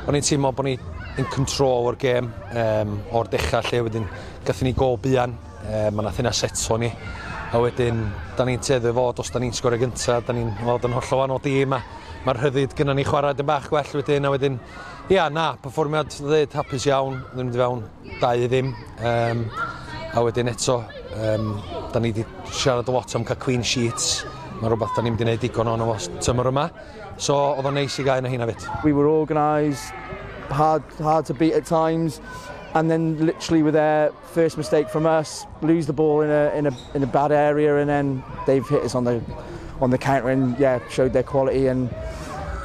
O'n i'n teimlo bod ni in control o'r gêm um, o'r dechrau lle wedyn gathon ni gol buan, um, a nath hynna seto ni. A wedyn, da ni'n tueddu fod, os da ni'n sgorio gyntaf, da ni'n fod yn hollol wahanol dîm, a mae'r rhyddid gyda ni chwarae dyn bach gwell wedyn, a wedyn, ia, na, perfformiad, dweud, hapus iawn, ddim wedi fewn 2-0. Um, a wedyn eto, um, da ni wedi siarad lot am cael clean sheets, mae rhywbeth da ni'n mynd i wneud digon o'n fo tymor yma. So oedd o'n neis i gael un o heina fyd. We were organised, hard to beat at times, and then literally with their first mistake from us, lose the ball in a bad area, and then they've hit us on the counter and, yeah, showed their quality. And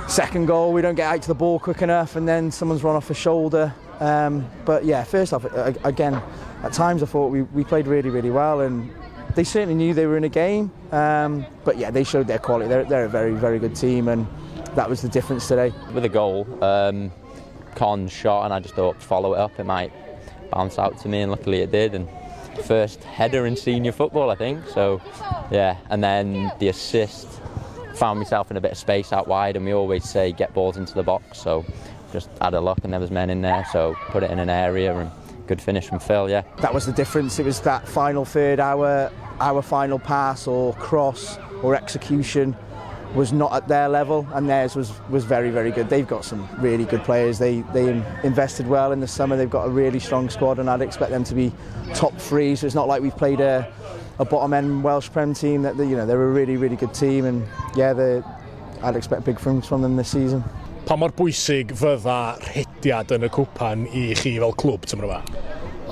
second goal, we don't get out to the ball quick enough, and then someone's run off a shoulder. But yeah, first half again, at times I thought we played really, really well, and they certainly knew they were in a game. But yeah, they showed their quality. They're a very, very good team, and that was the difference today. With a goal, Con shot, and I just thought, follow it up, it might bounce out to me, and luckily it did. And first header in senior football, I think. So, yeah, and then the assist, found myself in a bit of space out wide, and we always say get balls into the box. So just had a look, and there was men in there, so put it in an area and good finish from Phil, yeah. That was the difference. It was that final third, our final pass or cross or execution was not at their level, and theirs was very, very good. They've got some really good players. They invested well in the summer. They've got a really strong squad, and I'd expect them to be top three. So it's not like we've played a bottom end Welsh Prem team. That they're a really, really good team, and yeah, I'd expect big things from them this season. Pa mor bwysig fydda rhediad yn y cwpan i chi fel clwb tymor yma?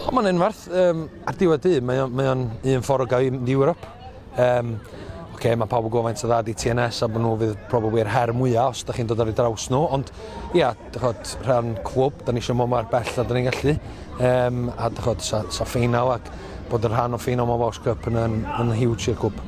O, mae'n unfarth. Ar diwedd dydd, mae o'n, mae o'n un ffordd o gael i mynd i Ewrop. Okay, mae pawb yn gwybod faint o dda di TNS a bod nhw fydd probably yr her mwyaf os da chi'n dod ar ei draws nhw. Ond ia, dychod, rhan clwb, da ni eisiau mod mor bell a da ni'n gallu. A dychod, sa ffeinal ac bod yn rhan o ffeinal mewn Welsh Cup yn huge i'r clwb.